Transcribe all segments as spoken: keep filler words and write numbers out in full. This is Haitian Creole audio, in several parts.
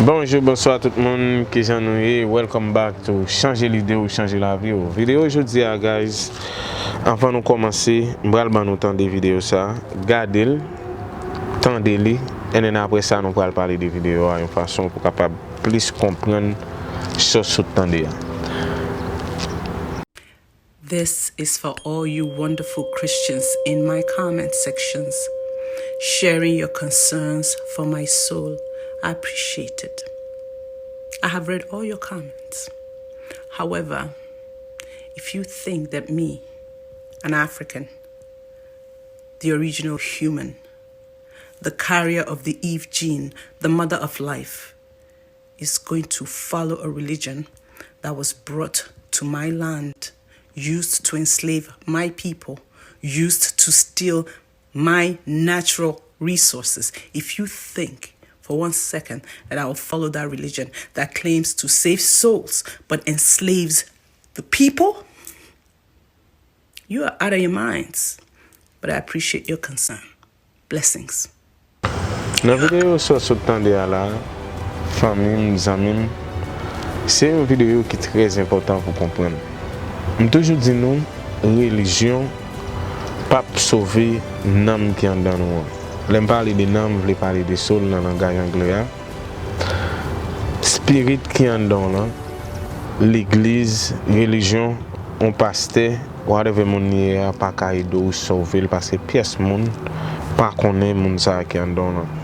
Bonjou, bonswa tout moun, kijan nou ye? Welcome back to Chanje Lide W, Chanje Lavi W. Videyo jodi a, guys, anvan nou kòmanse, m pral ban nou tande videyo sa, gade l, tande li, and then apre sa, nou pral pale de videyo a yon fason pou kapab plis konprann sa w sot tande a. This is for all you wonderful Christians in my comment sections, sharing your concerns for my soul. I appreciate it. I have read all your comments. However, if you think that me, an African, the original human, the carrier of the Eve gene, the mother of life, is going to follow a religion that was brought to my land, used to enslave my people, used to steal my natural resources. If you think for one second that I will follow that religion that claims to save souls but enslaves the people, you are out of your minds. But I appreciate your concern. Blessings. Nan videyo sa w sot tande a la, fanmi m, zanmi m, se yon videyo ki trè enpòtan pou konprann. M toujou di nou, relijyon p ap sove nanm ki anndan nou an. Lè m pale de nanm, m vle pale de soul nan langay anglè a. Spirit ki anndan w lan, legliz, relijyon, yon pastè, whatever moun li ye a pa ka ede w sove l paske pyès moun pa konnen moun sa a ki anndan w lan.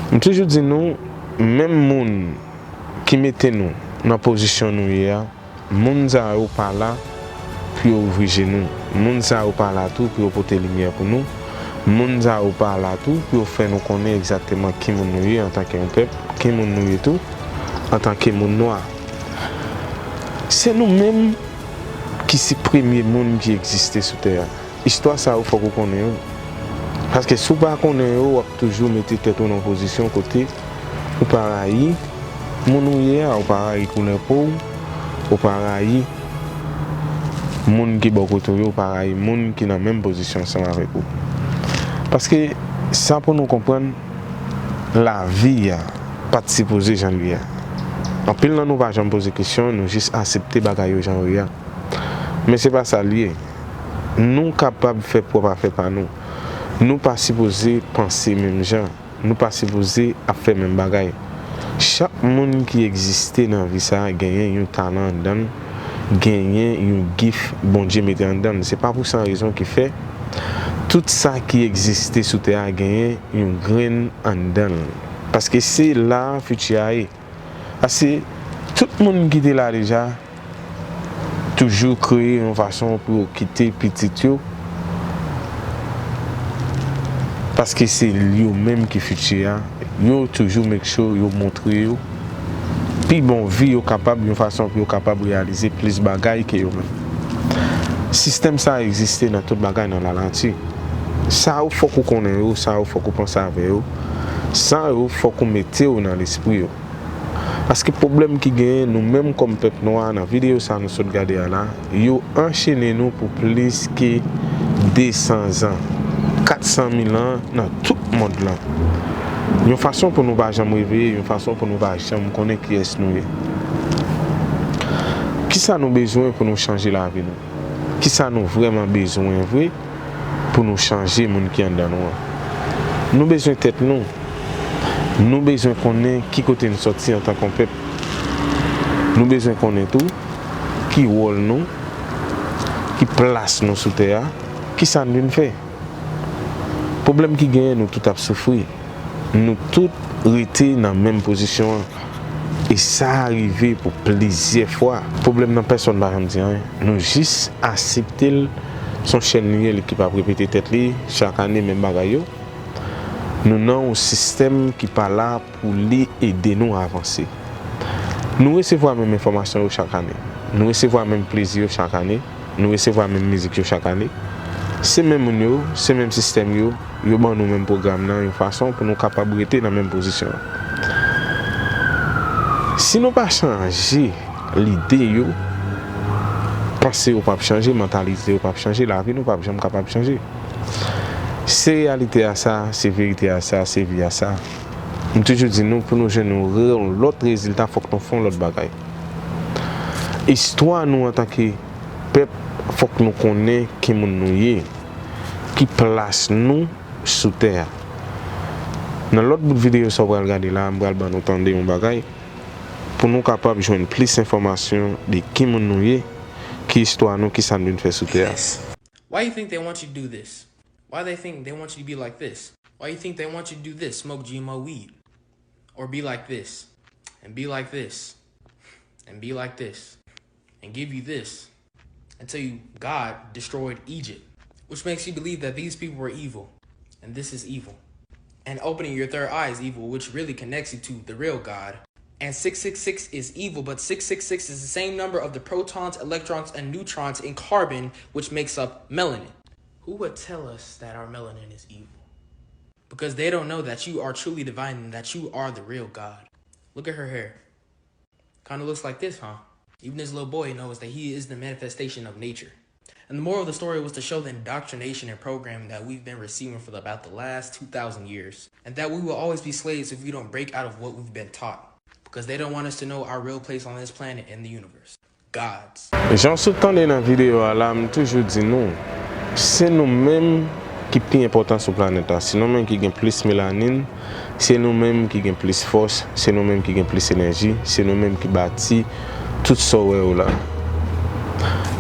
M toujou di nou, menm moun ki mete nou nan pozisyon nou ye a, moun sa yo pa la pou yo ouvri je nou. Moun sa yo pa la tou pou yo pote limyè pou nou. Moun sa yo pa la tou pou yo fè nou konnen egzakteman ki moun nou ye antanke yon pèp, ki moun nou ye tou antanke moun nwa. Se nou menm ki se premye moun ki egziste sou tè a. Istwa sa yo fòk ou konnen yo. Paske si w pa konnen yo, w ap toujou mete tèt ou nan yon pozisyon kote ou pa rayi moun ou ye a, ou pa rayi koulè po w, ou pa rayi moun ki bò kote w yo, ou pa rayi moun ki nan menm pozisyon ansanm avèk ou. Paske sa pou nou konprann, lavi a pa t sipoze jan l ye a. Anpil nan nou pa janm poze kesyon, nou jis aksepte bagay yo jan yo ye a. Men se pa sa l ye. Nou kapab fè pwòp afè pa nou. Nou pa sipoze panse menm jan. Nou pa sipoze ap fè menm bagay. Chak moun ki egziste nan vi sa a genyen yon talan anndan l, genyen yon gif Bondye mete anndan l. Se pa pou san rezon ki fè tout sa ki egziste sou tè a genyen yon grenn anndan l. Paske se la fiti a ye. Paske tout moun ki te la deja toujou kreye yon fason pou yo kite pitit yo, paske se yo menm ki fiti a, yo toujou make sure yo montre yo pi bon vi yo kapab, yon fason pou yo kapab reyalize plis bagay ke yo menm. Sistèm sa a egziste nan tout bagay nan lanati. Sa yo fòk ou konnen yo, sa yo fòk ou panse avè yo, sa yo fòk ou mete yo nan lespri yo. Paske pwoblèm ki genyen, nou menm kòm pèp nwa, nan videyo sa nou sot gade a la, yo anchene nou pou plis ke de san zan, kat san mil an nan tout mond lan. Yon fason pou nou pa janm reveye, yon fason pou nou pa janm konnen kiyès nou ye. Kisa nou bezwen pou nou chanje lavi nou? Kisa nou vrèman bezwen vre pou nou chanje moun ki anndan nou an? Nou bezwen tèt nou. Nou bezwen konnen ki kote n sòti antanke yon pèp. Nou bezwen konnen tou ki wòl nou, ki plas nou sou tè a, kisa n vin fè. Pwoblèm ki genyen, nou tout ap soufri. Nou tout rete nan menm pozisyon an. E sa rive pou plizyè fwa. Pwoblèm nan, pèsonn pa janm di anyen. Nou jis aksepte l. Se yon chèn li ye, li ki p ap repete tèt li chak ane, menm bagay yo. Nou nan yon sistèm ki pa la pou li ede nou avanse. Nou resevwa menm enfòmasyon yo chak ane. Nou resevwa menm plezi yo chak ane. Nou resevwa menm mizik yo chak ane. Se menm moun yo, se menm sistèm yo, yo ban nou menm pwogram nan yon fason pou nou kapab rete nan menm pozisyon an. Si nou pa chanje lide yo, panse yo p ap chanje, mantalite yo p ap chanje, lavi nou p ap janm kapab chanje. Se reyalite a sa, se verite a sa, se vi a sa. M toujou di nou, pou nou jwenn yon re-, yon lòt rezilta, fòk nou fè yon lòt bagay. Istwa nou antanke pèp, fòk nou konnen ki moun nou ye, ki plas nou sou tè a. Nan lòt bout videyo sa w pral gade la, m pral ban nou tande yon bagay pou nou kapab jwenn plis enfòmasyon de ki moun nou ye, ki istwa nou, ki sa n vin fè sou tè a. Why you think they want you to do this? Why they think they want you to be like this? Why you think they want you to do this? Smoke G M O weed. Or be like this. And be like this. And be like this. And give you this. Until you God destroyed Egypt. Which makes you believe that these people were evil. And this is evil. And opening your third eye is evil, which really connects you to the real God. And six six six is evil, but six six six is the same number of the protons, electrons, and neutrons in carbon, which makes up melanin. Who would tell us that our melanin is evil? Because they don't know that you are truly divine and that you are the real God. Look at her hair. Kinda looks like this, huh? Even this little boy knows that he is the manifestation of nature. And the moral of the story was to show the indoctrination and programming that we've been receiving for about the last two thousand years, and that we will always be slaves if we don't break out of what we've been taught, because they don't want us to know our real place on this planet and the universe. Gods. Jan w sot tande nan videyo a la, m toujou di nou, se nou menm ki pi enpòtan sou planèt la. Se nou menm ki gen plis melanin, se nou menm ki gen plis fòs, se nou menm ki gen plis enèji, se nou menm ki bati tout sa w wè yo la.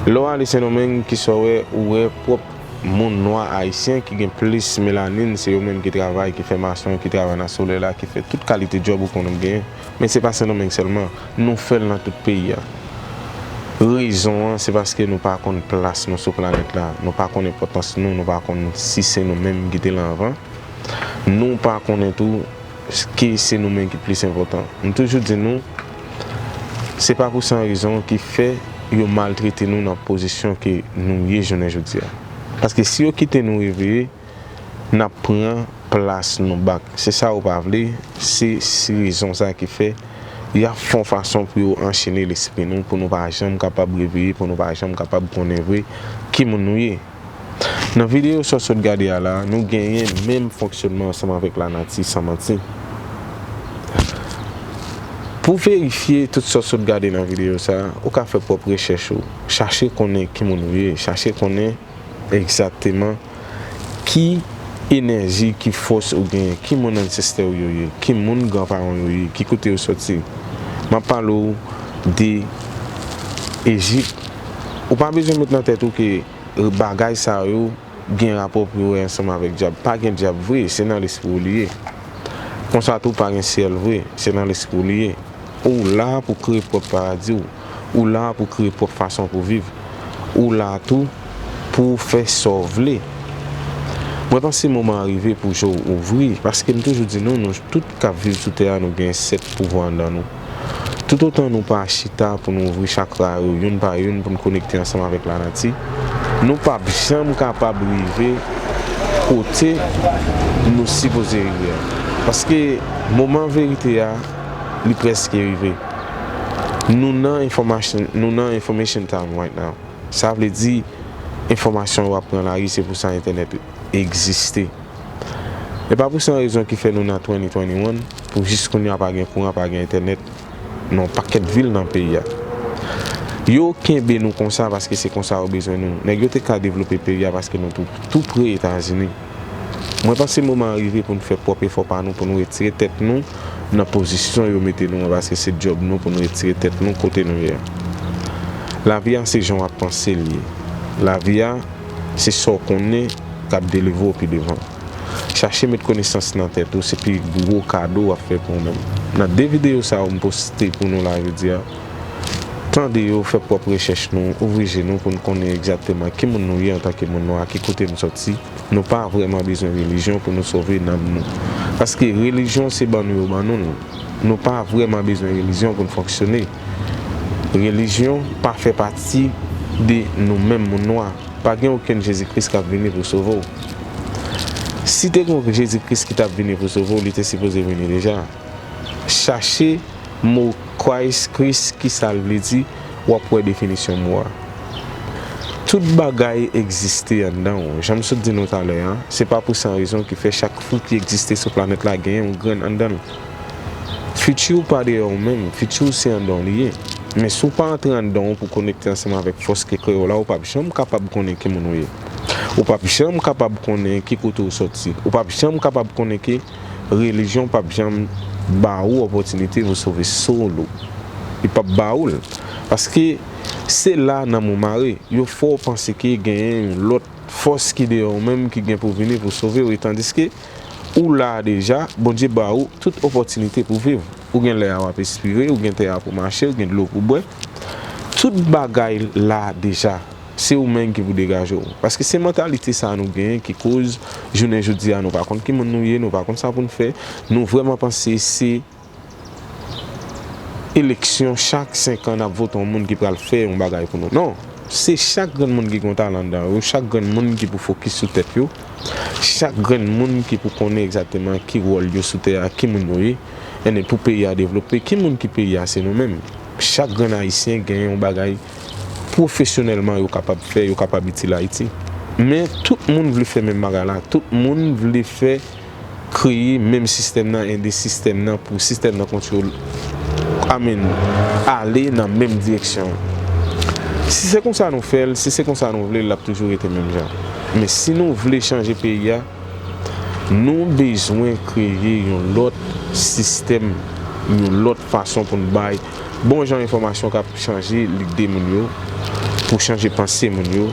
Lè w ale Sendomeng, ki sa w wè, ou wè pwòp moun nwa ayisyen ki gen plis melanin, se yo menm ki travay, ki fè mason, ki travay nan solèy la, ki fè tout kalite djòb ou konn ap genyen. Men se pa Sendomeng sèlman, nou fè l nan tout peyi a. Rezon an, se paske nou pa konn plas nou sou planèt la, nou pa konn enpòtans nou, nou pa konn si se nou menm ki te la anvan. Nou pa konnen tou ke se nou menm ki plis enpòtan. M toujou di nou, se pa pou san rezon ki fè yo maltrete nou nan pozisyon ke nou ye jounen jodi a. Paske si yo kite nou reveye, n ap pran plas nou bak. Se sa yo pa vle, se, se rezon sa ki fè y ap fè yon fason pou yo anchene lespri nou, pou nou pa janm kapab reveye, pou nou pa janm kapab konnen vre ki moun nou ye. Nan videyo sa w sot gade a la, nou genyen menm fonksyònman ansanm avèk lanati, san manti. Pou verifye tout sa w sot gade nan videyo sa, ou ka fè pwòp rechèch ou. Chache konnen ki moun ou ye, chache konnen egzakteman ki enèji, ki fòs ou genyen, ki moun ansestè w yo ye, ki moun granparan w yo ye, ki kote yo soti. M ap pale w de Ejip. Ou pa bezwen met nan tèt ou ke bagay sa yo gen rapò pou yo wè ansanm avèk dyab. Pa gen dyab vre, se nan lespri w li ye. Konsa tou, pa gen syèl vre, se nan lespri w li ye. Ou la pou kreye pwòp paradi w. Ou la pou kreye pwòp fason pou viv. Ou la tou pou w fè sa w vle. Mwen panse moman an rive pou je w ouvri, paske m toujou di nou, nou tout k ap viv sou tè a, nou gen sèt pouvwa anndan nou. Toutotan nou pa chita pou nou ouvri chakra yo youn pa youn, pou n konekte ansanm avèk lanati, nou p ap janm kapab rive kote nou sipoze rive a. Paske moman verite a, li prèske rive. Nou nan information, nou nan information time right now. Sa vle di, enfòmasyon yo ap pran lari, se pou sa entènèt egziste. E pa pou san rezon ki fè nou nan twenty twenty-one, pou jis kounye a pa gen kouran, pa gen entènèt nan yon pakèt vil nan peyi a. Yo kenbe nou konsa paske se konsa yo bezwen nou. Nèg yo te ka devlope peyi a paske nou tou, tou pre Etazini. Mwen panse moman an rive pou n fè pwòp efò pa nou, pou nou retire tèt nou nan pozisyon yo mete nou an, paske se djòb nou pou n retire tèt nou kote nou ye a. Lavi a se jan w ap panse l ye. Lavi a se sa w konnen k ap delivre w pi devan. Chache met konesans nan tèt ou, se pi gwo kado w ap fè pou ou menm. Nan de videyo sa yo m poste pou nou la jodi a, tande yo, fè pwòp rechèch nou, ouvri je nou pou n konnen egzakteman ki moun nou ye antanke moun nwa, ki kote n sòti. Nou pa vrèman bezwen relijyon pou nou sove nanm nou. Paske relijyon se ban nou yo ban nou l. Nou pa vrèman bezwen relijyon pou n fonksyone. Relijyon pa fè pati de nou menm moun nwa. Pa gen okenn Jezi Kris k ap vini pou sove w. Si te gen yon Jezi Kris ki t ap vini pou sove w, li te sipoze vini deja. Chache mo Christ, Kris, ki sa l vle di, w ap wè definisyon mo a. Tout bagay egziste anndan w. Jan m sot di nou talè a, se pa pou san rezon ki fè chak fwi ki egziste sou planèt la genyen yon grenn anndan l. Fiti w pa dèyè w menm, fiti w se anndan w li ye. Men si w pa antre anndan w pou konekte ansanm avèk fòs ki kreye w la, ou p ap janm kapab konnen ki moun ou ye. Ou p ap janm kapab konnen ki kote w sòti. Ou p ap janm kapab konnen ki relijyon p ap janm ba ou opòtinite pou sove soul ou. Li p ap ba ou l. Paske se la nanm ou mare. Yo fè w panse ke genyen yon lòt fòs ki dèyè w menm ki gen pou vini pou sove w. E tandiske ou la deja, Bondye ba ou tout opòtinite pou viv. Ou gen lè a w ap espire, ou gen tè a pou mache, ou gen dlo pou bwè. Tout bagay la deja. Se ou menm ki pou degaje w. Paske se mantalite sa nou genyen ki koz jounen jodi a nou pa konn ki moun nou ye, nou pa konn sa pou n fè. Nou vrèman panse se eleksyon chak senk an n ap vote yon moun ki pral fè yon bagay pou nou. Non. Se chak grenn moun ki gen yon talan anndan yo, chak grenn moun ki pou fokis sou tèt yo, chak grenn moun ki pou konnen egzakteman ki wòl yo sou tè a, ki moun yo ye, ennen pou peyi a devlope, ki moun ki peyi a se nou menm. Chak grenn Ayisyen gen yon bagay pwofesyonèlman yo kapab fè, yo kapab itil Ayiti. Men tout moun vle fè menm bagay la, tout moun vle fè kreye menm sistèm nan, ede sistèm nan pou sistèm nan kontwole, I mean, ale nan menm direksyon. Si se konsa nou fè l, si se konsa nou vle l, l ap toujou rete menm jan. Men si nou vle chanje peyi a, nou bezwen kreye yon lòt sistèm, yon lòt fason pou n bay bon jan enfòmasyon k ap chanje lide moun yo, pou chanje panse moun yo,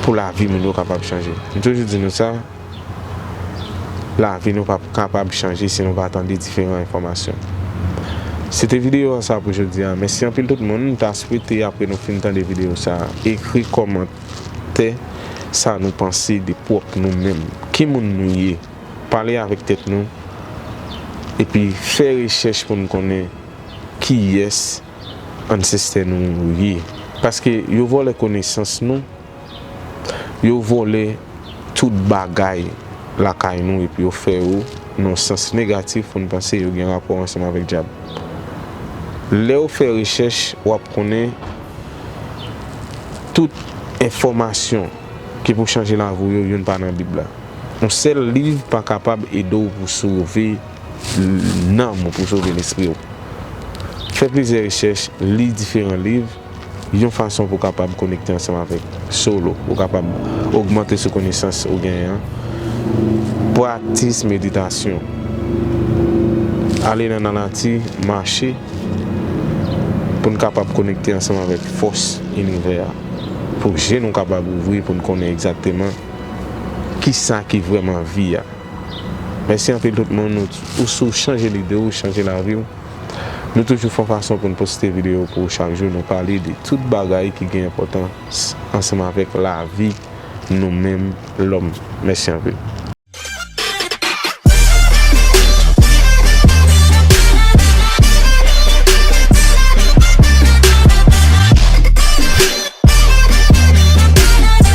pou lavi moun yo kapab chanje. M toujou di nou sa, lavi nou p ap kapab chanje si nou pa tande diferan enfòmasyon. Se te videyo an sa pou jodi a. Mèsi anpil tout moun. M ta swete apre nou fin tande videyo sa, ekri kòmantè sa nou panse de pwòp nou menm. Ki moun nou ye? Pale avèk tèt nou. Epi fè rechèch pou n konnen kiyès ansestè nou ye. Paske yo vòlè konesans nou, yo vòlè tout bagay lakay nou epi yo fè yo nan sans negatif pou n panse yo gen rapò ansanm avèk dyab. Lè w fè rechèch, w ap konnen tout enfòmasyon ki pou chanje lavi w yo, youn pa nan Bib la. Yon sèl liv pa kapab ede w pou sove nanm ou, pou sove lespri w. Fè plizyè rechèch, li diferan liv, yon fason pou w kapab konekte ansanm avèk soul ou, pou w kapab ogmante sou konesans ou genyen an. Pratis meditasyon. Ale nan lanati, mache, pou n kapab konekte ansanm avèk fòs inivè a. Pou je nou kapab ouvri, pou n konnen egzakteman kisa ki vrèman vi a. Mèsi anpil tout moun. Ou, ou, si w chanje lide w, chanje lavi w. Nou toujou fè yon fason pou n poste videyo pou ou chak jou. Nou pale de tout bagay ki gen enpòtans ansanm avèk lavi nou menm lòm. Mèsi anpil.